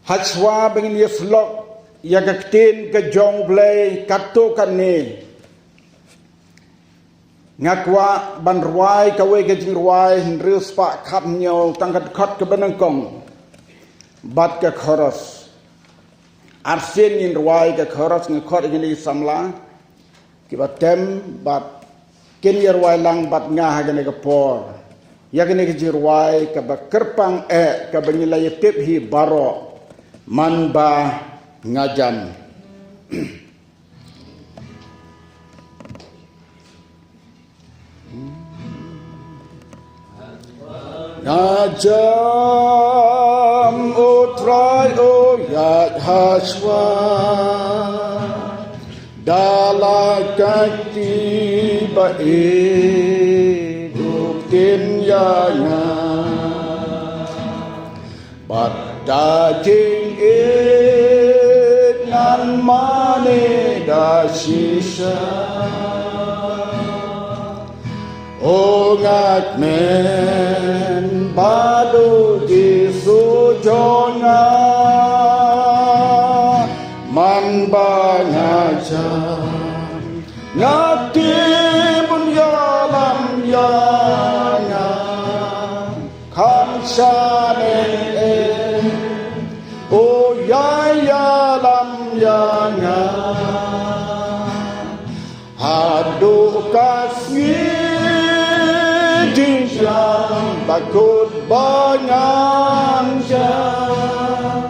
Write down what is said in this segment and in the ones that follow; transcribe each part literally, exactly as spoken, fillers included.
Hashwa ba ngin ïa slok ïa ka ktien ka jong U Blei katto katne, nga kwah ban rwai kawei ka jingrwai hynriew spah khathynñiew tang ka dkhot kaba nyngkong bad ka chorus. Arsien ngin rwai ka chorus, nga khot ïa kine ki samla kiba tem bad kin ïa rwai lang bad nga ha kane ka por ïa kane ka jingrwai kaba kyrpang eh kaba ngi la ïa tip hi baroh, Man ba nga jan. Nga jan, O Trai, o ïaid hashwa da la ka kti ba ïeit, u ktien ïa nga. Bad da jingïeit ngan mane da shisha. O nga kmen bad u Jisu jong nga, man ba nga jan, nga tip un ïalam ïa nga. Kham shaniah eh, u ïai ïalam ïa nga. Haduh ka sngi jingjam bakut ba ngan jan,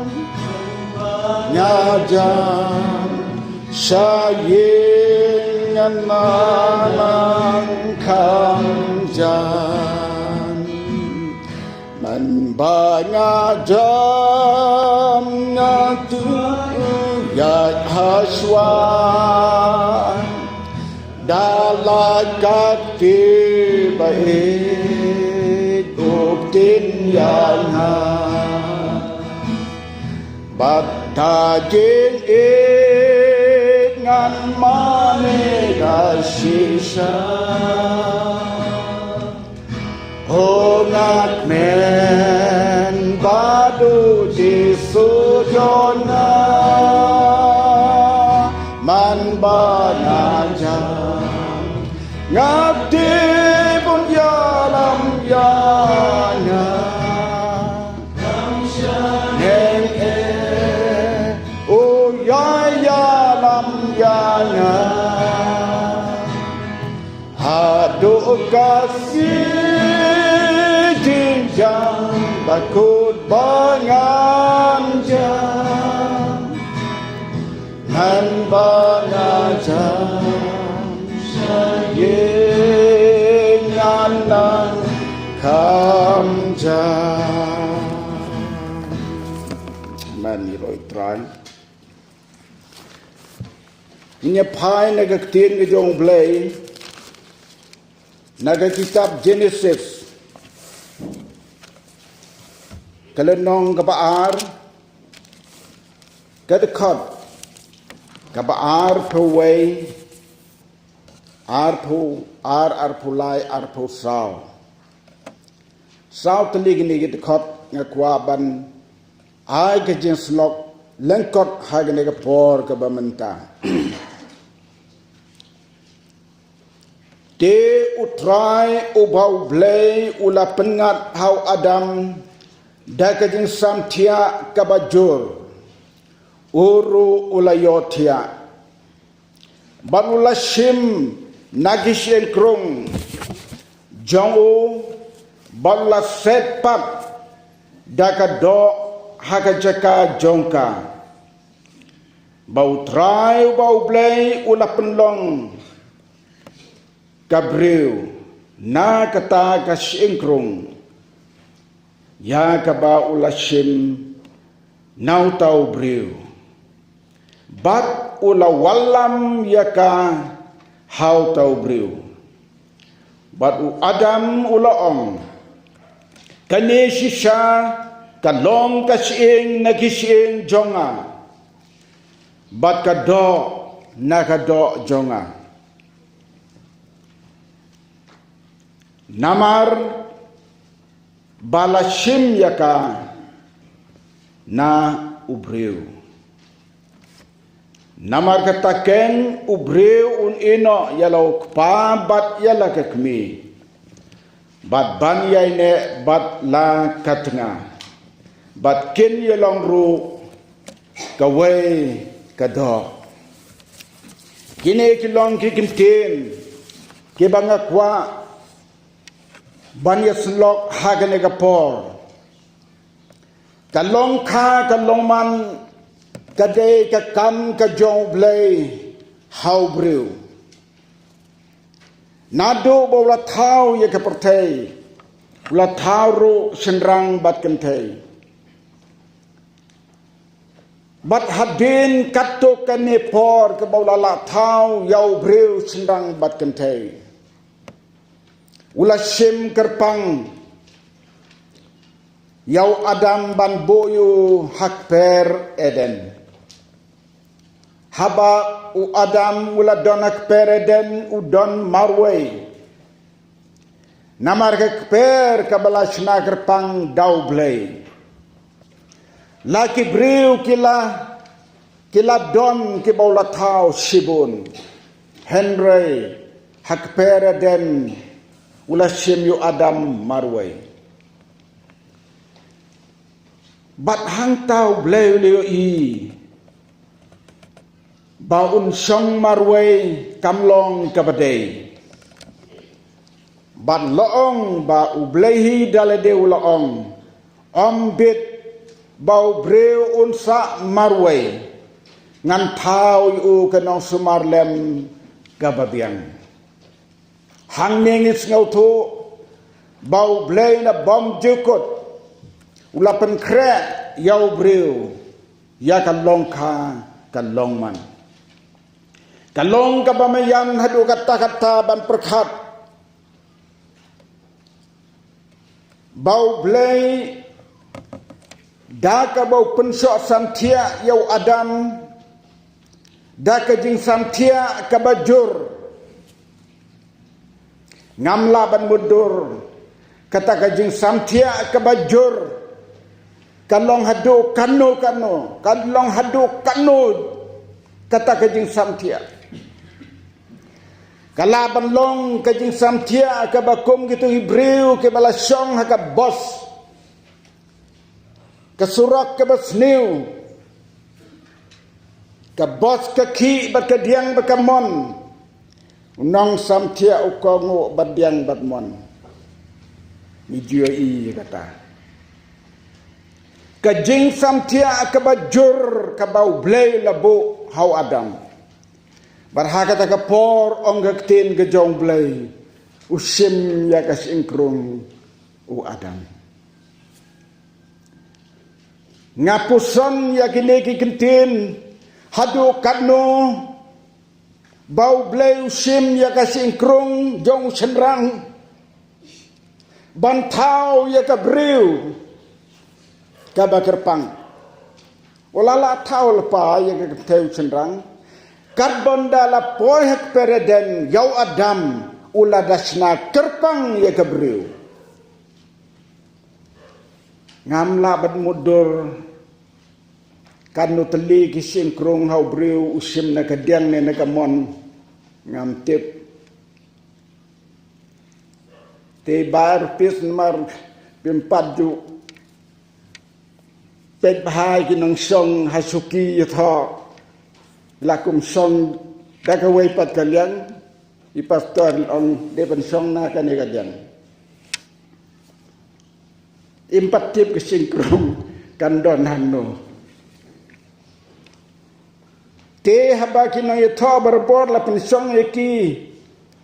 nga jan sha ïing, ngan nang kham jan. Man ba nga jan, nga tip u ïaid hashwa da la ka kti ba ïeit, u ktien ïa nga. Bad da jingïeit ngan mane da shisha. O nga kmen bad u Jisu jong nga, man ba nga jan, nga tip un ïalam ïa nga. Neng eh, u ïai ïalam ïa nga. Haduh ka sngi jingjam bakut ba ngan jan, man ba nga jan sha ïing, ngan nang kham jan. Amen. Ïa lade Trai. Ngin ïa phai na ka ktien ka jong U Blei na ka kitab Genesis, ka lynnong kaba ar, ka dkhot kaba arphew wei, arphew ar, arphew lai, arphew saw. Saw tylli kine ki dkhot nga kwah ban ai ka jingslok lyngkot ha kane ka por kaba mynta. Te U Trai uba U Blei u la pynngat ha u Adam da ka jingsamthiah kaba jur, u ruh u la ïohthiah. Bad u la shim na ki shyieng krung jong u, bad u la set pat da ka doh ha ka jaka jong ka. Ba U Trai uba U Blei u la pynlong ka briew na kata ka shyieng krung ïa kaba u la shim na uta u briew, bad u la wallam ïa ka ha uta u briew. Bad u Adam u la ong, kane shisha ka long ka shyieng na ki shyieng jong nga, bad ka doh na ka doh jong nga. Namar ba la shim ïa ka na u briew. Namar kata keiñ u briew un ïehnoh ïa la u kpa bad ïa la ka kmie, bad ban ïaineh bad la ka tnga, bad kin ïalong ruh kawei ka doh. Kine ki long ki kyntien kiba nga kwah ban ïasyllok ha kane ka por. Ka long kha ka long man ka dei ka kam ka jong U Blei ha u briew. Naduh ba u la thaw ïa ka pyrthei, u la thaw ruh shynrang bad kynthei. Bad hadien katto katne por kaba u la lah thaw ïa u briew shynrang bad kynthei, u la shim kyrpang ïa u Adam ban buh ïa u ha kper Eden. Haba u Adam u la don ha kper Eden, u don marwei. Namar ka kper kaba la shna kyrpang da U Blei, la ki briew ki la, ki la don kiba u la thaw shibun. Hynrei ha kper Eden u la shim ïa u Adam marwei. Bad hangta U Blei u la ïohi ba un shong marwei kam long kaba dei. Bad la ong ba U Blei hi da lade u la ong, ym bit ba u briew un sah marwei, ngan thaw ïa u ka nongsumar lem kaba biang. Hangne ngi sngewthuh ba U Blei na bymjukut u la pynkhreh ïa u briew ïa ka long kha ka long man. Ka long kaba maïan haduh katta katta ban pyrkhat ba U Blei da kaba u pynshoh samthiah ïa u Adam da ka jingsamthiah kaba jur. Ngam lah ban mutdur, kata ka jingsamthiah kaba jur ka long haduh kano kano, ka long haduh kano kata ka jingsamthiah. Ka lah ban long ka jingsamthiah kaba kum kito ki briew kiba la shong ha ka bos, ka surok kaba sniew, ka bos ka khih bad ka diang bad ka mon. U nongsamthiah u kohnguh bad diang bad mon. Ngi ju ïohi ïa kata. Ka jingsamthiah kaba jur kaba U Blei la buh ha u Adam. Bad ha kata ka por, ong ka ktien ka jong U Blei, u shim ïa ka shynkrung u Adam. Nga puson ïa kine ki kyntien haduh katno ba U Blei u shim ïa ka shynkrung jong u shynrang ban thaw ïa ka briew kaba kyrpang. U la lah thaw lypa ïa ka kynthei u shynrang. Katba un da la poi ha kper Eden ïa u Adam, u la da shna kyrpang ïa ka briew. Ngam lah ban mutdur katno tylli ki shynkrung ha u briew, u shim na ka diang ne na ka mon, ngam tip. Te bar pis namar pynpat ju peit bha ki nongshong ha shuki ïathoh. La kum shong da kawei pat ka liang, i pastor ong dei ban shong na kane ka liang. Im pat tip ka shynkrung kan don hangno. Te haba ki nongïathoh barabor la pynshong ïa ki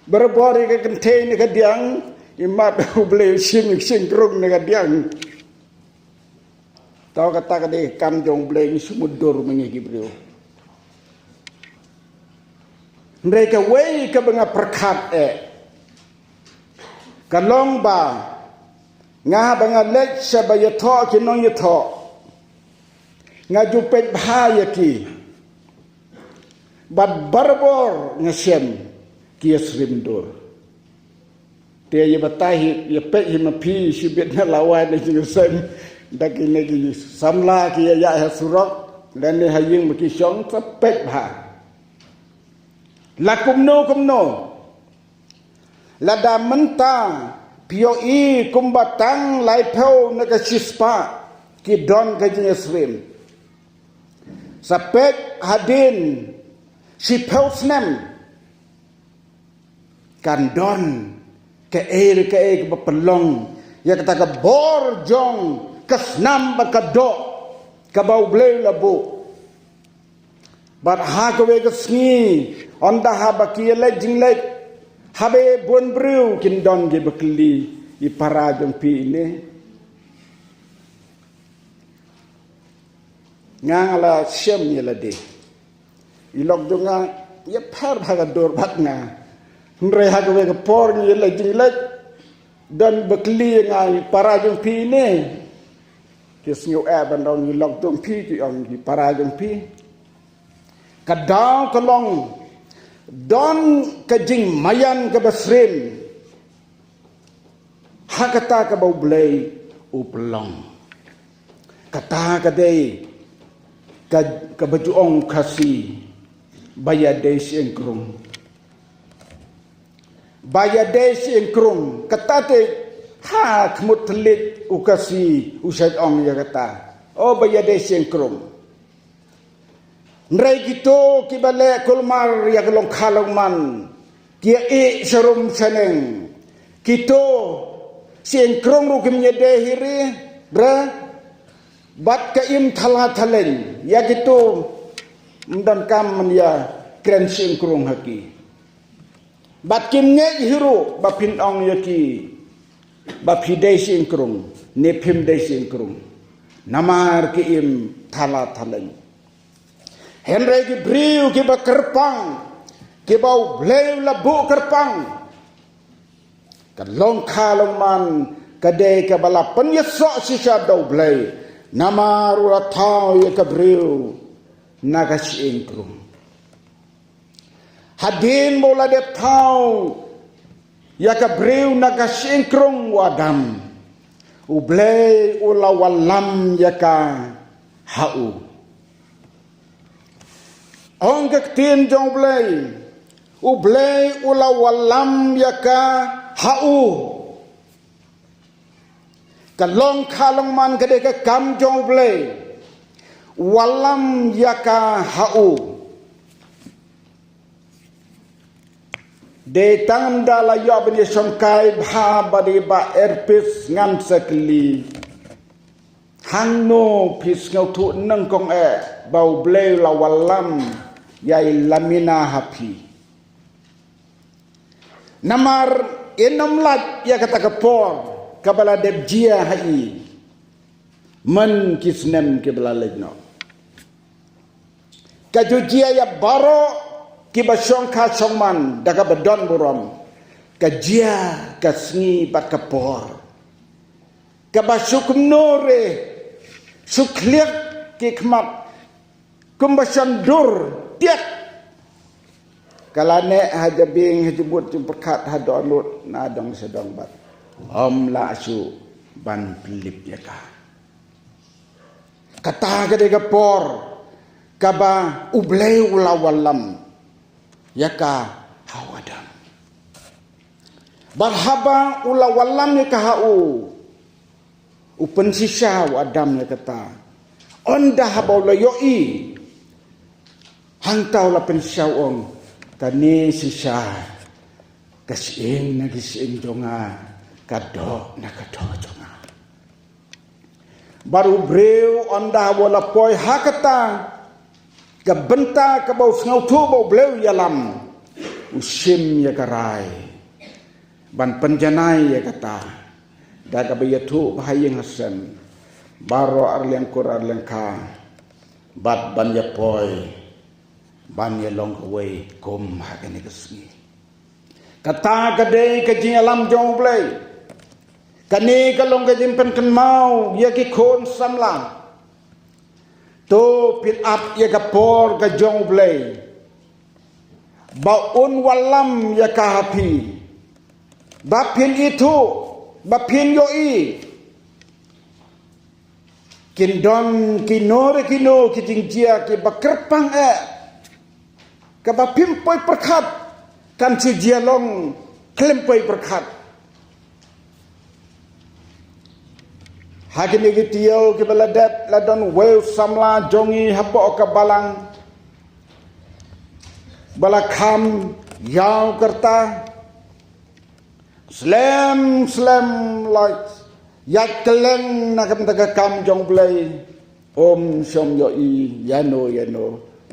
barabor ïa ka kynthei ne ka diang, imat U Blei u shim ïa ka shynkrung ne ka diang. Tau kata ka dei ka kam jong U Blei, ngi shu mutdur ma ngi ki briew. Hynrei kawei kaba nga pyrkhat eh ka long ba nga, haba nga leit sha ba ïathoh ki nongïathoh, nga ju peit bha ïa ki. Bad barabor nga shem ki ïasyriem dur. Te ïa batai hi, ïa peit hi ma phi shibit na lawei na jingshem. Da kine ki samla ki ïa ïa ha surok, lane ha ïing ba ki shong, sa peit bha. La kumno kumno. Lada mynta phi ïohi kumba tang laiphew na ka shispah ki don ka jingïasyriem. Sa peit hadien shiphew snem. Kan don kaei re kaei kaba pynlong ïa kata ka bor jong ka snam bad ka doh kaba U Blei u la buh. Bad ha kawei ka sngi, ynda haba ki ïaleit jingleit, haba bun briew kin don kiba kylli, i para jong phi ine. Nga nga la shem ïa lade. I lok jong nga ïapher ha ka dur bad nga. Hynrei ha kawei ka por ngi ïaleit jingleit, don ba kylli ïa nga, i para jong phi ine. Ki sngew eh ban ong i lok jong phi, ki ong i para jong phi. Ka daw ka long, don ka jingmaïan kaba syriem ha kata kaba U Blei u pynlong. Kata ka dei ka, kaba ju ong Khasi, ba ïadei shyieng krung. Ba ïadei shyieng krung, kata te ha khmut thylliej u Khasi u shait ong ïa kata. O, ba ïadei shyieng krung. Hynrei kito kiba leh kulmar ïa ka longkha longman, ki ïa ïeh sharum shaneng. Kito shyieng krung ruh kim ïadei hi re, re, bad ka im thala thaleng. Ïa kito ym donkam ban ïa kren shyieng krung ha ki. Bad kim ngeit hi ruh ba phin ong ïa ki ba phi dei shyieng krung ne phim dei shyieng krung. Namar ki im thala thaleng. Hynrei ki briew kiba kyrpang, kiba U Blei u la buh kyrpang, ka longkha longman ka dei kaba la pynïasoh shisha da U Blei. Namar u la thaw ïa ka briew na ka shyieng krung. Hadien ba u la dep thaw ïa ka briew na ka shyieng krung u Adam, U Blei u la wallam ïa ka ha u. Ong ka ktien jong U Blei, U Blei u la wallam ïa ka ha u. Ka longkha longman ka dei ka kam jong U Blei. Wallam ïa ka ha u. Dei tang da la ïoh ban ïa shongkai bha ba dei ba erpis ngan sa kylli. Hangno phi sngewthuh nyngkong eh ba U Blei u la wallam ïa i Lamina ha phi. Namar in ym lait ïa kata ka por kaba la dep jia ha i. Man ki snem kiba la leit noh. Ka ju jia ïa baroh kiba shongkha shongman da kaba don burom. Ka jia ka sngi bad ka por. Kaba shu kumno re, shu khliak ki khmat, kumba shan dur, tiak. Ka la neh ha jabieng, ha jubut, jingpyrkhat, ha dohnud, na dong sha dong bad. Ym lah shuh ban pynlip ïa ka. Kata ka dei ka por, kaba U Blei u la wallam ïa ka ha u Adam. Bad haba u la wallam ïa ka ha u, u pynshisha u Adam ïa kata. Ynda haba u la ïohi, hangta u la pynshisha u ong, kane shisha ka shyieng na ki shyieng jong nga, ka doh na ka doh jong nga. Bad u briew ynda u la poi ha kata ka bynta kaba u sngewthuh ba U Blei u ïalam, u shim ïa ka rai ban pynjanai ïa kata da kaba ïathuh ba ha ïing ha sem baroh arliang kur arliang kha, bad ban ïa poi ban ïa long kawei kum ha kane ka sngi. Kata ka dei ka jingïalam jong U Blei. Kane ka long ka jingpynkynmaw ïa ki khun samla. To phin ap ïa ka por ka jong U Blei ba un wallam ïa ka ha phi, ba phin ithuh, ba phin ïohi. Kin don kino re kino ki jingjia kiba kyrpang eh, kaba phim poi pyrkhat, kan shu jia long khlem poi pyrkhat. Ha kine ki taïew kiba la dep, la don uwei u samla jong ngi hapoh ka balang ba la kham ïaw kyrta. Slem slem la ïaid kylleng na ka bynta ka kam jong U Blei. Ym shym ïohi ïano ïano,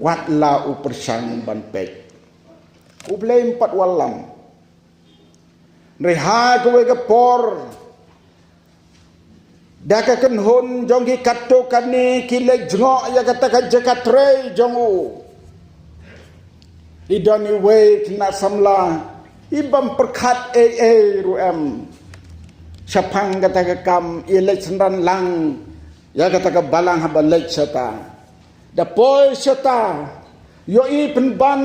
wat la u pyrshang ban peit. U Blei um pat wallam. Hynrei ha kawei ka por, da ka kynhun jong ki katto katne ki leit jngoh ïa kata ka jaka trei jong u, i don iwei i khynnah samla i bym pyrkhat ei ei ruh em shaphang kata ka kam, i leit synran lang ïa kata ka balang. Haba leit shata, da poi shata, ïohi pynban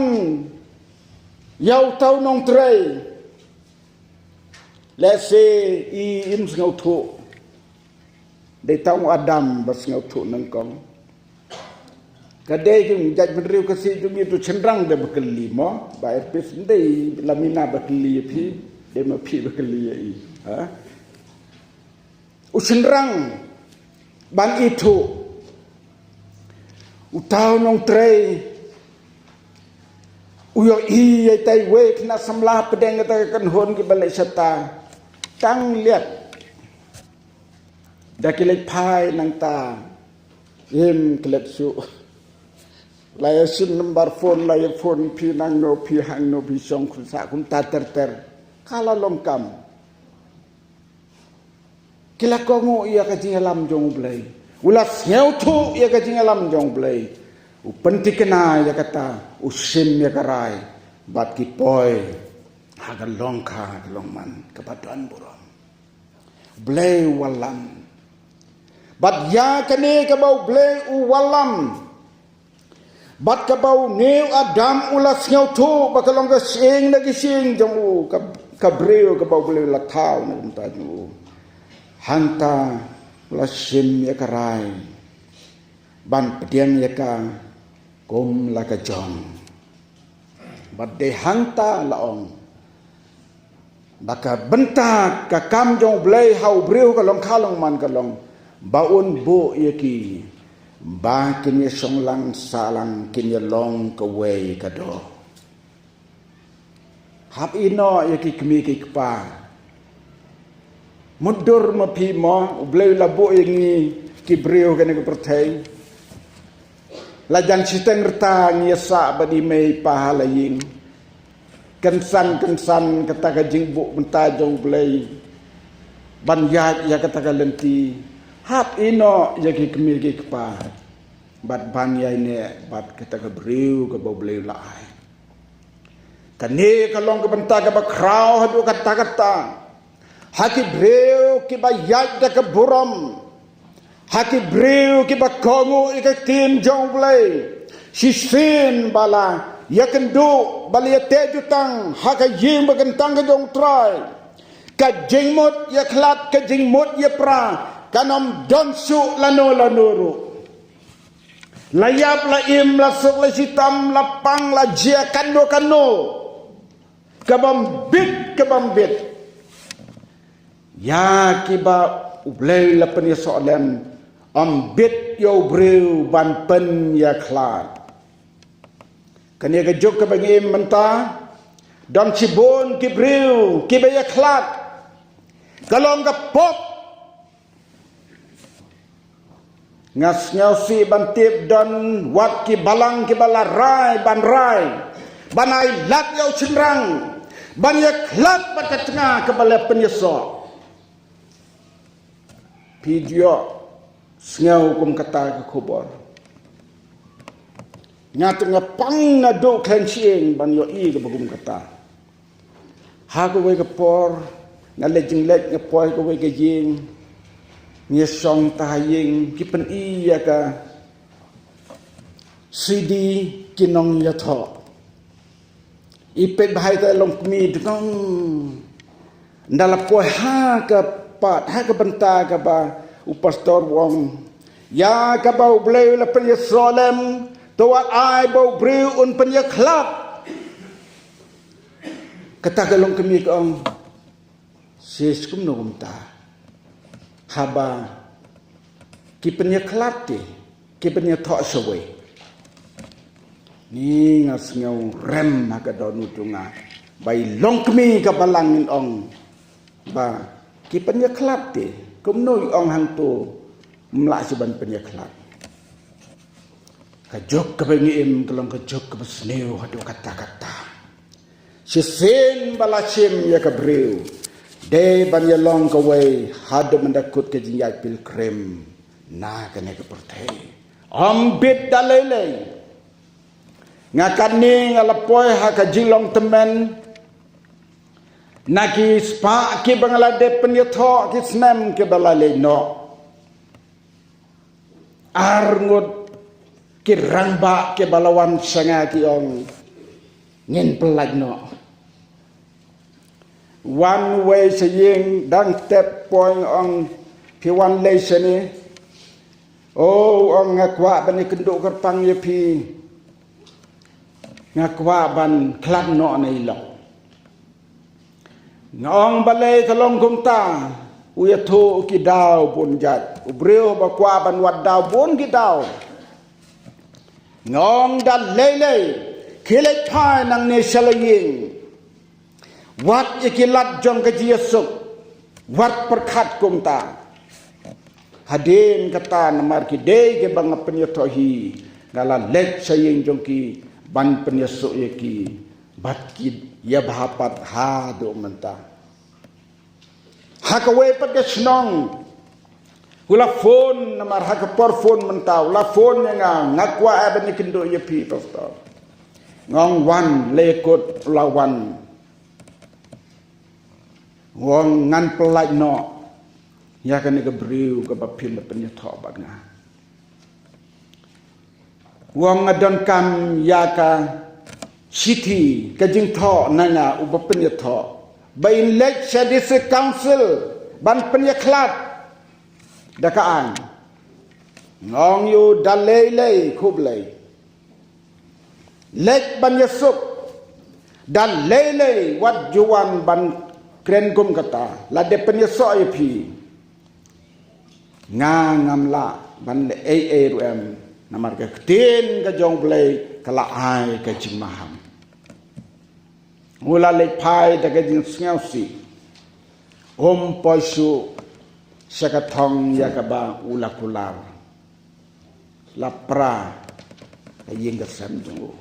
ïa uta u nongtrei. Lehse i im sngewthuh. Dei tang u Adam ba sngewthuh nyngkong. Ka dei ki jait bynriew ka si jong ngi, uto u shynrang dei ba kylli mo, Bah Erpis, ym dei la Mina ba kylli ïa phi, dei ma phi ba kylli ïa i. Ha? U shynrang ban ithuh. Uta u nongtrei u ïohi ïa itai iwei i khynnah samla hapdeng kata ka kynhun kiba leit shata. Tang liat. Da ki leit phai nangta, im klet shuh. La ïa shim number phone, la ïa phone, phi nangno, phi hangno, phi shong khunsah kumta ter ter. Ka la long kam. Ki la kohnguh ïa ka jingïalam jong U Blei. U la sngewthuh ïa ka jingïalam jong U Blei. U pynthikna ïa kata, u shim ïa ka rai, bad ki poi ha ka long kha ka long man kaba don burom. U Blei u wallam. Bad ïa kane kaba U Blei u wallam, bad kaba une u Adam u la sngewthuh ba ka long ka shyieng na ki shyieng jong u, ka, ka briew kaba U Blei u la thaw na ka bynta jong u. Hangta u la shim ïa ka rai ban pdiang ïa ka kum la ka jong. Bad dei hangta la ong ba ka bynta ka kam jong U Blei ha u briew ka long kha long man ka long ba un buh ïa ki ba kin ïa shong lang sah lang, kin ïa long kawei ka doh. Hap ïehnoh ïa ki kmie ki kpa. Mutdur ma phi mo, U Blei u la buh ïa ngi ki briew kane ka pyrthei. La jan shiteng rta ngi ïa sah bad i mei i pa ha la ïing. Kynsan kynsan kata ka jingbuh bynta jong U Blei ban ïaid ïa kata ka lynti. Hap ïehnoh ïa ki kmie ki kpa bad ban ïaineh bad kata ka briew kaba U Blei u la ai. Kane ka long ka bynta kaba khraw haduh katta katta ha ki briew kiba ïaid da ka burom, ha ki briew kiba kohnguh ïa ka ktien jong U Blei. Shisien ba la ïakynduh, ba la ïateh jutang ha ka ïing ba kyntang ka jong U Trai, ka jingmut ïakhlad, ka jingmut ïapra kan ym don shuh lano lano ruh. La ïap la im, la suk la shitom, la pang la jia, kano kano. Ka bym bit, ka bym bit. Ïa kiba U Blei la pynïasoh lem, ym bit ïa u briew ban pynïakhlad. Kane ka juk kaba ngi im mynta, don shibun ki briew kiba ïakhlad. Ka long ka pop. Nga sngewsih ban tip don wat ki balang kiba la rai ban rai ban ai lad ïa u shynrang ban ïakhlad bad ka tnga kaba la pynïasoh. Phi ju ïohsngew kum kata ka khubor? Nga tang nga pang naduh khlem shyieng ban ïohi kaba kum kata. Ha kawei ka por nga leit jingleit, nga poi kawei ka ïing, nga shong ha ïing, ki pyni ïa ka CD Ki Nongïathoh. I peit bha ïa ka long kmie dngong. Nda la poi ha ka pat, ha ka bynta kaba u pastor u ong, Ïa kaba U Blei u la pynïasoh lem, to wat ai ba u briew un pynïakhlad. Kata ka longkmie ka ong, shisha kumno kumta? Haba ki pynïakhlad te, ki pynïathoh shawei. Ni nga sngew rem ha ka dohnud jong nga ba i longkmie ka balang in ong ba ki pynïakhlad te, kumno i ong hangto, ym lah shuh ban pynïakhlad. Ka juk kaba ngi im ka long ka juk kaba sniew haduh katta katta. Shisien ba la shim ïa ka briew, dei ban ïalong kawei haduh mynta kut ka jingïaid pilgrim na kane ka pyrthei. Ym bit da lei lei. Nga katne nga la poi ha ka jinglong tymmen na ki spah kiba nga la dep pynïathoh, ki snem kiba la leit noh. Ar ngut ki rangbah kiba la wan sha nga ki ong, ngin pyllait noh. Wan wei sha ïing, dang tep poi, nga ong, phi wan lei shane? O, u ong, nga kwah ban ïakynduh kyrpang ïa phi. Nga kwah ban khlad noh na i lok. Nga ong, balei ka long kumta? U ïathuh ki daw bun jait. U briew ba kwah ban wad daw bun ki daw. Nga ong, da lei lei, khie leit phai nangne sha la ïing. Wat ïa ki lad jong ka jingïasuk, wat pyrkhat kumta. Hadien kata, namar ki dei kiba nga pynïathoh hi, nga la leit sha ïing jong ki ban pynïasuk ïa ki, bad ki ïa bha pat haduh mynta. Ha kawei pat ka shnong, u la phone, namar ha ka por phone mynta, u la phone ïa nga, nga kwah ban ïakynduh ïa phi, Pastor. Nga ong, wan, leit kut. U la wan. Nga ong, ngan pyllait noh ïa kane ka briew kaba phi la pynïathoh bad nga. Nga ong, nga donkam ïa ka shithi, ka jingthoh na nga uba pynïathoh, ba in leit sha District Council ban pynïakhlad da ka aiñ. Nga ong ïa u, da lei lei, khublei. Leit ban ïasuk. Da lei lei, wat ju wan ban kren kum kata, lada pynïasoh ïa phi. Nga ngam lah ban leh ei ei ruh em, namar ka ktien ka jong U Blei ka la ai ka jingmaham. U la leit phai da ka jingsngewsih. Um poi shuh sha ka thong ïa kaba u la kular. La pra ka ïing ka sem jong u.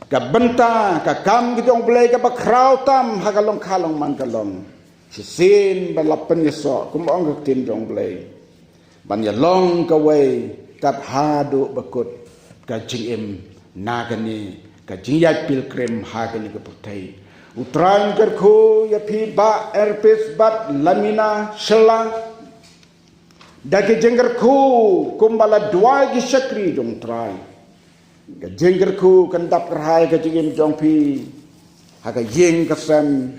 Ka bynta ka kam ka jong U Blei kaba khraw tam ha ka long kha long man ka long. Shisien ba la pynïasoh, kum ong ka ktien jong U Blei, ban ïalong kawei kat haduh ba kut ka jingim na kane ka jingïaid pilgrim ha kane ka pyrthei. U Trai un kyrkhu ïa phi Bah Erpis bad Lamina Shylla. Da ki jingkyrkhu kumba la duwai ki shakri jong U Trai. Ka jingkyrkhu kan dap kyrhai ka jingim jong phi ha ka ïing ka sem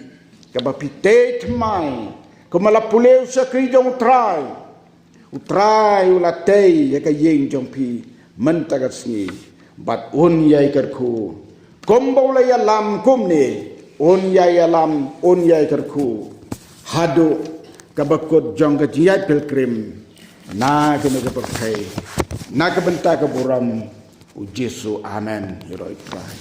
kaba phi tei thymmai, kumba la pule u shakri jong U Trai. U Trai u la tei ïa ka ïing jong phi mynta ka sngi. Bad un ïai kyrkhu. Kumba u la ïalam kumne, un ïai ïalam, un ïai kyrkhu haduh kaba kut jong ka jingïaid pilgrim na kane ka pyrthei. Na ka bynta ka burom U Jisu. Amen. Ïaroh ïa U Trai.